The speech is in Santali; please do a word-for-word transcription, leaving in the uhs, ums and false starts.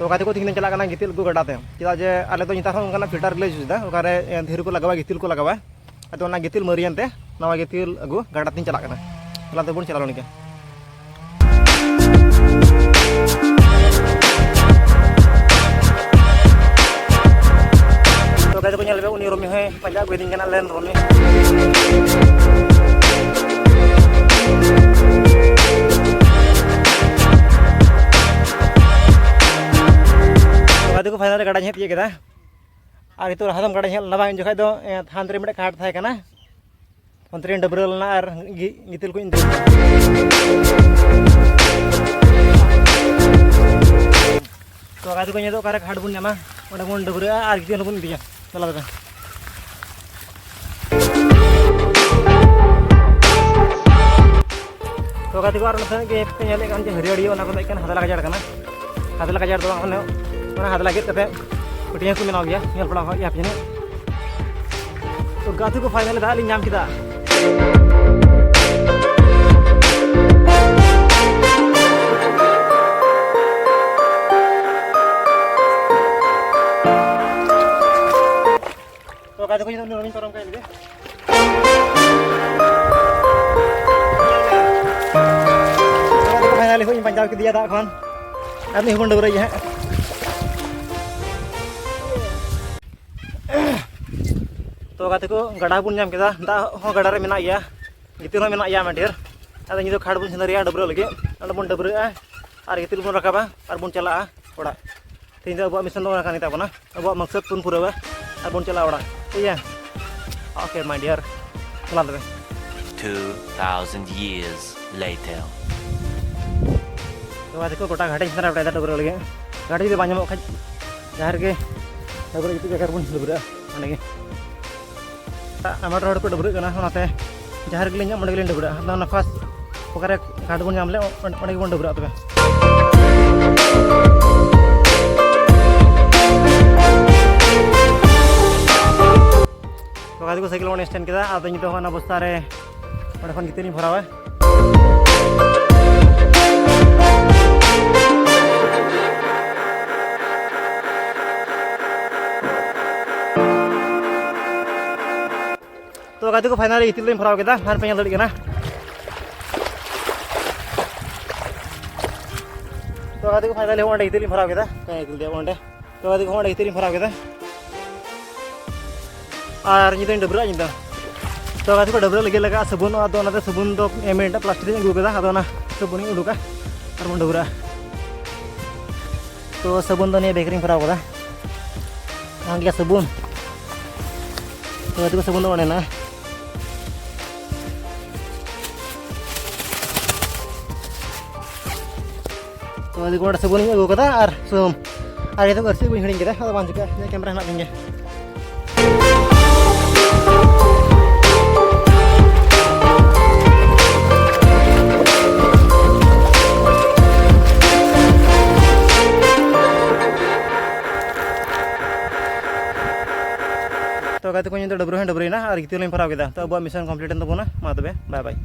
ᱛᱚ ᱜᱟᱛᱮ ᱠᱚ, ᱛᱮᱦᱮᱧ ᱫᱚᱧ ᱪᱟᱞᱟᱜ ᱠᱟᱱᱟ ᱜᱤᱛᱤᱞ ᱟᱹᱜᱩ ᱜᱟᱰᱟ ᱛᱮ, ᱪᱮᱫᱟᱜ ᱡᱮ ᱟᱞᱮ ᱫᱚ ᱱᱮᱛᱟᱨ ᱦᱚᱸ ᱚᱱᱠᱟᱱᱟᱜ ᱯᱷᱤᱞᱴᱟᱨ ᱜᱮᱞᱮ ᱤᱭᱩᱡᱽ ᱮᱫᱟ, ᱚᱠᱟᱨᱮ ᱫᱷᱤᱨᱤ ᱠᱚ ᱞᱟᱜᱟᱣᱟ, ᱜᱤᱛᱤᱞ ᱠᱚ ᱞᱟᱜᱟᱣᱟ᱾ ᱟᱫᱚ ᱚᱱᱟ ᱜᱤᱛᱤᱞ ᱢᱟᱹᱨᱤᱭᱮᱱ ᱛᱮ ᱱᱟᱣᱟ ᱜᱤᱛᱤᱞ ᱟᱹᱜᱩ ᱜᱟᱰᱟ ᱛᱮᱧ ᱪᱟᱞᱟᱜ ᱠᱟᱱᱟ᱾ ᱪᱟᱞᱟᱣ ᱫᱚᱵᱚᱱ ᱪᱟᱞᱟᱣ ᱞᱮᱱ ᱜᱮ᱾ ᱛᱚ ᱜᱟᱛᱮ ᱠᱚ, ᱧᱮᱞ ᱯᱮ, ᱩᱱᱤ ᱨᱚᱢᱤ ᱦᱚᱸᱭ ᱯᱟᱸᱡᱟ ᱟᱹᱜᱩᱭᱮᱫᱤᱧ ᱠᱟᱱᱟ, ᱞᱮᱱ ᱨᱚᱢᱤ᱾ ᱛᱚ ᱜᱟᱛᱮ ᱠᱚ, ᱯᱷᱟᱭᱱᱟᱞ ᱨᱮ ᱜᱟᱰᱟᱧ ᱦᱮᱡ ᱛᱤᱭᱳᱜ ᱠᱮᱫᱟ᱾ ᱟᱨ ᱱᱤᱛᱚᱜ ᱞᱟᱦᱟ ᱫᱚᱢ ᱜᱟᱰᱟᱧ ᱦᱮᱡ ᱞᱮᱱᱟ ᱵᱟᱝ, ᱩᱱ ᱡᱚᱠᱷᱟᱡ ᱫᱚ, ᱮ, ᱦᱟᱱᱛᱮ ᱨᱮ ᱢᱤᱫᱴᱮᱡ ᱜᱷᱟᱴ ᱛᱟᱦᱮᱸ ᱠᱟᱱᱟ, ᱚᱱᱛᱮ ᱨᱮᱧ ᱰᱟᱹᱵᱽᱨᱟᱹ ᱞᱮᱱᱟ ᱟᱨ ᱜᱤ-, ᱜᱤᱛᱤᱞ ᱠᱚᱧ ᱤᱫᱤ ᱞᱮᱫᱟ᱾ ᱛᱚ ᱜᱟᱛᱮ ᱠᱚ, ᱱᱤᱛᱚᱜ ᱚᱠᱟᱨᱮ ᱜᱷᱟᱴ ᱵᱚᱱ ᱧᱟᱢᱟ, ᱚᱸᱰᱮ ᱵᱚᱱ ᱰᱟᱹᱵᱽᱨᱟᱹᱜᱼᱟ ᱟᱨ ᱜᱤᱛᱤᱞ ᱦᱚᱸᱵᱚᱱ ᱤᱫᱤᱭᱟ᱾ ᱪᱟᱞᱟᱣ ᱞᱮᱠᱟ᱾ ᱛᱚ ᱜᱟᱛᱮ ᱠᱚ, ᱟᱨ ᱱᱚᱛᱮ ᱜᱮ ᱯᱮ ᱧᱮᱞᱮᱫ ᱠᱟᱱ ᱡᱮ ᱦᱟᱹᱨᱭᱟᱹᱲᱤᱭᱟᱹ, ᱚᱱᱟ ᱠᱚᱫᱚ ᱮᱠᱮᱱ ᱦᱟᱫᱞᱟ ᱜᱟᱡᱟᱲ ᱠᱟᱱᱟ᱾ ᱦᱟᱫᱞᱟ ᱜᱟᱡᱟᱲ ᱫᱚ ᱵᱟᱝ, ᱚᱱᱮ ᱚᱱᱟ ᱦᱟᱫᱞᱟ ᱜᱮᱫ ᱠᱟᱛᱮ ᱯᱟᱹᱴᱭᱟᱹ ᱠᱚ ᱵᱮᱱᱟᱣ ᱜᱮᱭᱟ, ᱧᱮᱞ ᱵᱟᱲᱟ ᱟᱠᱟᱫ ᱜᱮᱭᱟ ᱯᱮ ᱡᱟᱹᱱᱤᱡ᱾ ᱛᱚ ᱜᱟᱛᱮ ᱠᱚ, ᱯᱷᱟᱭᱱᱟᱞᱤ ᱫᱟᱜ ᱞᱤᱧ ᱧᱟᱢ ᱠᱮᱫᱟ᱾ ᱛᱚ ᱜᱟᱛᱮ ᱠᱚ, ᱤᱧ ᱫᱚ ᱩᱱᱤ ᱦᱚᱸᱧ ᱯᱟᱨᱚᱢ ᱠᱟᱭ ᱞᱮᱜᱮ᱾ ᱛᱚ ᱜᱟᱛᱮ ᱠᱚ, ᱯᱷᱟᱭᱱᱟᱞᱤ ᱦᱚᱸᱧ ᱵᱟᱧᱪᱟᱣ ᱠᱮᱫᱮᱭᱟ ᱫᱟᱜ ᱠᱷᱚᱱ᱾ ᱟᱨ ᱢᱤᱫ ᱦᱚᱯᱚᱱ ᱰᱟᱹᱵᱽᱨᱟᱹᱭ ᱦᱟᱸᱜ᱾ ᱛᱚ ᱜᱟᱛᱮ ᱠᱚ, ᱜᱟᱰᱟ ᱵᱚᱱ ᱧᱟᱢ ᱠᱮᱫᱟ, ᱫᱟᱜ ᱦᱚᱸ ᱜᱟᱰᱟ ᱨᱮ ᱢᱮᱱᱟᱜ ᱜᱮᱭᱟ, ᱜᱤᱛᱤᱞ ᱦᱚᱸ ᱢᱮᱱᱟᱜ ᱜᱮᱭᱟ ᱟᱭᱢᱟ ᱰᱷᱮᱨ᱾ ᱟᱫᱚ ᱱᱤᱛᱚᱜ ᱜᱷᱟᱴ ᱵᱚᱱ ᱥᱮᱸᱫᱽᱨᱟᱭᱟ ᱰᱟᱹᱵᱽᱨᱟᱹᱜ ᱞᱟᱹᱜᱤᱫ, ᱚᱸᱰᱮ ᱵᱚᱱ ᱰᱟᱹᱵᱽᱨᱟᱹᱜᱼᱟ ᱟᱨ ᱜᱤᱛᱤᱞ ᱵᱚᱱ ᱨᱟᱠᱟᱵᱟ ᱟᱨ ᱵᱚᱱ ᱪᱟᱞᱟᱜᱼᱟ ᱚᱲᱟᱜ᱾ ᱛᱮᱦᱮᱧ ᱫᱚ ᱟᱵᱚᱣᱟᱜ ᱢᱤᱥᱚᱱ ᱫᱚ ᱚᱱᱟ ᱠᱟᱱ ᱜᱮᱛᱟ ᱵᱚᱱᱟ, ᱟᱵᱚᱣᱟᱜ ᱢᱟᱠᱥᱚᱫ ᱵᱚᱱ ᱯᱩᱨᱟᱹᱣᱟ ᱟᱨ ᱵᱚᱱ ᱪᱟᱞᱟᱜᱼᱟ ᱚᱲᱟᱜ, ᱴᱷᱤᱠ ᱜᱮᱭᱟ? Okay my dear, ᱪᱟᱞᱟᱜ ᱛᱚᱵᱮ᱾ Two thousand years later. ᱱᱚᱣᱟ ᱫᱮᱠᱷᱚ, ᱜᱚᱴᱟ ᱜᱷᱟᱴᱤᱧ ᱥᱮᱸᱫᱽᱨᱟ ᱵᱟᱲᱟᱭᱮᱫᱟ ᱰᱟᱹᱵᱽᱨᱟᱹᱜ ᱞᱟᱹᱜᱤᱫ᱾ ᱜᱷᱟᱴ ᱡᱩᱫᱤ ᱵᱟᱝ ᱧᱟᱢᱚᱜ ᱠᱷᱟᱡ, ᱡᱟᱦᱟᱸ ᱨᱮᱜᱮ ᱰᱟᱹᱵᱽᱨᱟᱹᱜ ᱡᱩᱛᱩᱜ ᱡᱟᱭᱜᱟ ᱨᱮᱵᱚᱱ ᱰᱟᱹᱵᱽᱨᱟᱹᱜᱼᱟ, ᱚᱸᱰᱮ ᱜᱮ᱾ ᱟᱭᱢᱟ ᱰᱷᱮᱨ ᱦᱚᱲ ᱠᱚ ᱰᱟᱹᱵᱽᱨᱟᱹᱜ ᱠᱟᱱᱟ, ᱚᱱᱟᱛᱮ ᱡᱟᱦᱟᱸ ᱨᱮᱜᱮ ᱞᱤᱧ ᱧᱟᱢ, ᱚᱸᱰᱮ ᱜᱮᱞᱤᱧ ᱰᱟᱹᱵᱽᱨᱟᱹᱜᱼᱟ᱾ ᱟᱫᱚ ᱚᱱᱟ ᱯᱷᱟᱥᱴ ᱚᱠᱟᱨᱮ ᱜᱷᱟᱴ ᱵᱚᱱ ᱧᱟᱢ ᱞᱮ, ᱚᱸᱰᱮ ᱜᱮᱵᱚᱱ ᱰᱟᱹᱵᱽᱨᱟᱹᱜᱼᱟ ᱛᱚᱵᱮ᱾ ᱛᱚ ᱜᱟᱛᱮ ᱠᱚ, ᱥᱟᱭᱠᱮᱞ ᱵᱚᱱ ᱥᱴᱮᱱᱰ ᱠᱮᱫᱟ, ᱟᱫᱚ ᱱᱤᱛᱚᱜ ᱦᱚᱸ ᱚᱱᱟ ᱵᱚᱥᱛᱟ ᱨᱮ ᱚᱸᱰᱮ ᱠᱷᱚᱱ ᱜᱤᱛᱤᱞ ᱤᱧ ᱵᱷᱚᱨᱟᱣᱟ᱾ ᱜᱟᱛᱮ ᱠᱚ, finally ᱜᱤᱛᱤᱞ ᱞᱤᱧ ᱵᱷᱚᱨᱟᱣ ᱠᱮᱫᱟ, ᱟᱨ ᱯᱮ ᱧᱮᱞ ᱫᱟᱲᱮᱭᱟᱜ ᱠᱟᱱᱟ᱾ ᱛᱚ ᱜᱟᱛᱮ ᱠᱚ, finally ᱚᱸᱰᱮ ᱜᱤᱛᱤᱞ ᱞᱤᱧ ᱵᱷᱚᱨᱟᱣ ᱠᱮᱫᱟ᱾ ᱯᱮ ᱜᱤᱛᱤᱞ ᱫᱮ ᱚᱸᱰᱮ᱾ ᱛᱚ ᱜᱟᱛᱮ ᱠᱚ, ᱚᱸᱰᱮ ᱜᱤᱛᱤᱞ ᱞᱤᱧ ᱵᱷᱚᱨᱟᱣ ᱠᱮᱫᱟ᱾ ᱟᱨ ᱱᱤᱛᱚᱜ ᱤᱧ ᱰᱟᱹᱵᱽᱨᱟᱹᱜᱼᱟ ᱤᱧ ᱫᱚ᱾ ᱛᱚ ᱜᱟᱛᱮ ᱠᱚ, ᱰᱟᱹᱵᱽᱨᱟᱹᱜ ᱞᱟᱹᱜᱤᱫ ᱞᱟᱜᱟᱜᱼᱟ ᱥᱟᱵᱚᱱ᱾ ᱟᱫᱚ ᱚᱱᱟᱛᱮ ᱥᱟᱵᱚᱱ ᱫᱚ ᱮᱢ ᱢᱤᱫᱴᱟᱝ plastic ᱨᱤᱧ ᱟᱹᱜᱩ ᱠᱟᱫᱟ᱾ ᱟᱫᱚ ᱚᱱᱟ ᱥᱟᱵᱚᱱᱤᱧ ᱩᱰᱩᱠᱟ ᱟᱨ ᱵᱚᱱ ᱰᱟᱹᱵᱽᱨᱟᱹᱜᱼᱟ᱾ ᱛᱚ ᱥᱟᱵᱚᱱ ᱫᱚ ᱱᱤᱭᱟᱹ bag ᱨᱤᱧ ᱵᱷᱚᱨᱟᱣ ᱠᱟᱫᱟ᱾ ᱚᱱᱟ ᱜᱮ ᱥᱟᱵᱚᱱ᱾ ᱛᱚ ᱜᱟᱛᱮ ᱠᱚ, ᱥᱟᱵᱚᱱ ᱫᱚ ᱚᱸᱰᱮ ᱢᱮᱱᱟᱜᱼᱟ᱾ ᱛᱚ ᱟᱹᱰᱤ ᱜᱚᱴ ᱥᱟᱵᱚᱱᱤᱧ ᱟᱹᱜᱩ ᱠᱟᱫᱟ ᱟᱨ ᱥᱩᱱᱩᱢ᱾ ᱟᱨ ᱱᱤᱛᱚᱜ ᱟᱹᱨᱥᱤ ᱵᱟᱹᱧ ᱦᱤᱲᱤᱧ ᱠᱮᱫᱟ, ᱟᱫᱚ ᱵᱟᱝ ᱪᱤᱠᱟᱹᱜᱼᱟ, ᱤᱧᱟᱹᱜ camera ᱦᱮᱱᱟᱜ ᱛᱤᱧ ᱜᱮᱭᱟ᱾ ᱛᱚ ᱜᱟᱛᱮ ᱠᱚ, ᱤᱧ ᱫᱚ ᱰᱟᱹᱵᱽᱨᱟᱹ ᱦᱚᱸᱧ ᱰᱟᱹᱵᱽᱨᱟᱹᱭᱮᱱᱟ ᱟᱨ ᱜᱤᱛᱤᱞ ᱦᱚᱸᱧ ᱵᱷᱚᱨᱟᱣ ᱠᱮᱫᱟ᱾ ᱛᱚ ᱟᱵᱚᱣᱟᱜ mission complete ᱮᱱ ᱛᱟᱵᱚᱱᱟ᱾ ᱢᱟ ᱛᱚᱵᱮ, bye bye᱾